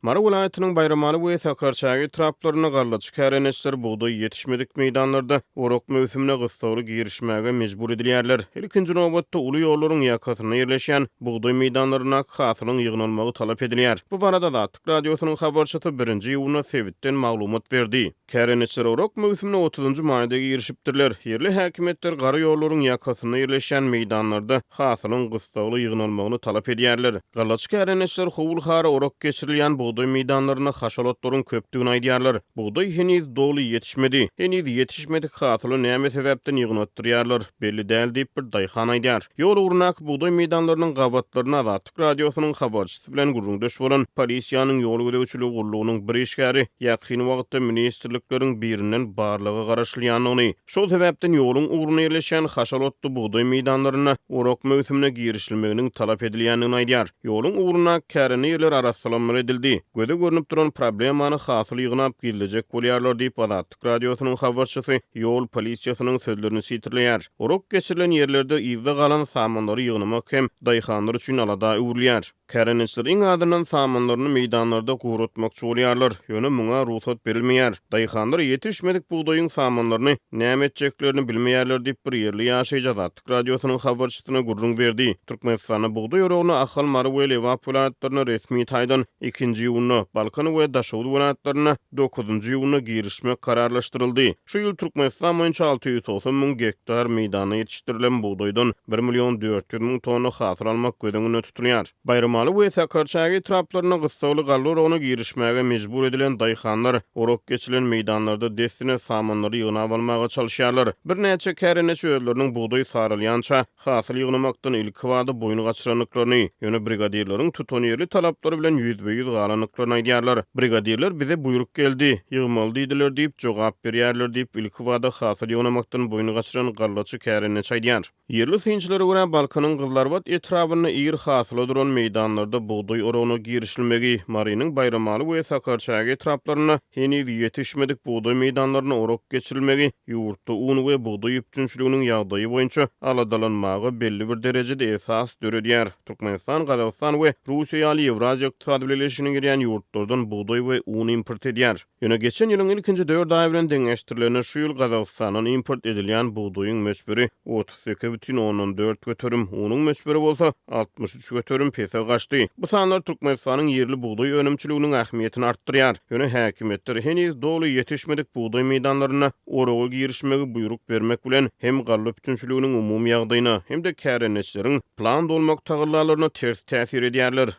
Mary welaýatynyň Baýramaly we Sakarçäge etraplarynda gallaçy kärendeçiler bugdaý ýetişmedik meýdanlarda orak möwsümine gyssagly girişmäge mejbur edilýärler. Ilkinji nobatda, uly ýollaryň ýakasynda ýerleşýän bugdaý meýdanlaryndaky hasylyň ýygnalmagy talap edilýär. Bu barada Azatlyk Radiosynyň habarçysy birinji iýunda sebitden maglumat berdi. Kärendeçiler orak möwsümine otuzynjy maýda girişipdirler. Ýerli häkimiýetler gara ýollaryň ýakasynda ýerleşýän meýdanlarda hasylyň gyssagly ýygnalmagyny talap edýärler. Gallaçy kärendeçiler howul-hara orak geçirilýän bugdaý meýdanlarynda haşal otlaryň köpdügini aýdýarlar. Bugdaý heniz doly ýetişmedi. Heniz ýetişmedik hasyly näme sebäpden ýygnatdyrýarlar, belli däl diýip, bir daýhan aýdýar. Ýol ugrundaky bugdaý meýdanlarynyň gabatlarynda Azatlyk Radiosynyň habarçysy bilen gürrüňdeş bolan polisiýanyň ýol gözegçiligi gullugynyň bir işgäri ýakyn wagtda ministrlikleriň birinden barlaga garaşylýandygyny, şol sebäpden ýoluň ugrunda ýerleşýän haşal otly bugdaý meýdanlarynda orak möwsümine girişilmeginiň talap edilýändigini aýdýar. Ýoluň ugrundaky kärende ýerler arassalanmaly edildi. Göze görnüp duran problemany hasyl ýygnap gizlejek bolýarlar diýip, Azatlyk Radiosynyň habarçysy ýol polisiýasynyň sözlerini sitirleýär. Orak geçirilen ýerlerde yzda galan samanlary ýygnamak hem daýhanlar üçin alada öwrülýär. Kärendeçiler iň azyndan samanlaryny meýdanlarda guratmakçy bolýarlar, ýöne muňa rugsat berilmeýär. Daýhanlar ýetişmedik bugdaýyň samanlaryny näme etjeklerini bilmeýärler diýip, bir ýerli ýaşaýjy Azatlyk Radiosynyň habarçysyna gürrüň berdi. Türkmenistanda bugdaý oragyna Ahal, Mary we Lebap welaýatlarynda resmi taýdan ikinji iýunda, Balkan we Daşoguz welaýatlarynda dokuzynjy iýunda girişmek kararlaşdyryldy. Şu ýyl Türkmenistan boýunça 690 müň gektar meýdanda ýetişdirilen bugdaýdan bir million 400 müň tonna hasyl almak göz öňünde tutulýar. Baýramaly we Sakarçäge etraplarynda gyssagly galla oragyna girişmäge mejbur edilen daýhanlar orak geçilen meýdanlarda dessine samanlary ýygnap almaga çalyşýarlar. Birnäçe kärendeçi özleriniň bugdaý saralýança hasyl ýygnamakdan ilkibada boýun gaçyrandyklaryny, ýöne brigadirleriň tutanýerli talaplary bilen ýüzbe-ýüz galandyklaryny aýdýarlar. Brigadirler bize buýruk geldi, ýygmaly diýdiler diýip jogap berýärler diýip, ilkibada hasyl ýygnamakdan boýun gaçyran gallaçy kärendeçi aýdýar. Ýerli synçylara görä, Balkanyň Gyzlarbat etrabynda ir hasyla duran meýdanlarda bugdaý oragyna girişilmegi, Marynyň Baýramaly we Sakarçäge etraplarynda heniz ýetişmedik bugdaý meýdanlaryna orak geçirilmegi ýurtda un we bugdaý üpjünçiliginiň ýagdaýy boýunça aladalanmaga belli bir derejede esas döredýär. Türkmenistan, Gazagystan we Russiýa ýaly Ýewraziýa ykdysady bileleşigine girýän ýurtlardan bugdaý we un import edýär. Ýöne geçen ýylyň ilkinji dört aýy bilen deňeşdirilende şu ýyl Gazagystandan import edilýän bugdaýyň möçberi 38,4%, unuň möçberi bolsa 63% pese gaçdy. Bu sanlar Türkmenistanyň ýerli bugdaý önümçiliginiň ähmiýetini artdyrýar. Ýöne häkimiýetler heniz doly ýetişmedik bugdaý meýdanlarynda oraga girişmegi buýruk bermek bilen, hem galla üpjünçiliginiň umumy ýagdaýyna, hem-de kärendeçileriň plan dolmak tagallalaryna ters täsir edýärler.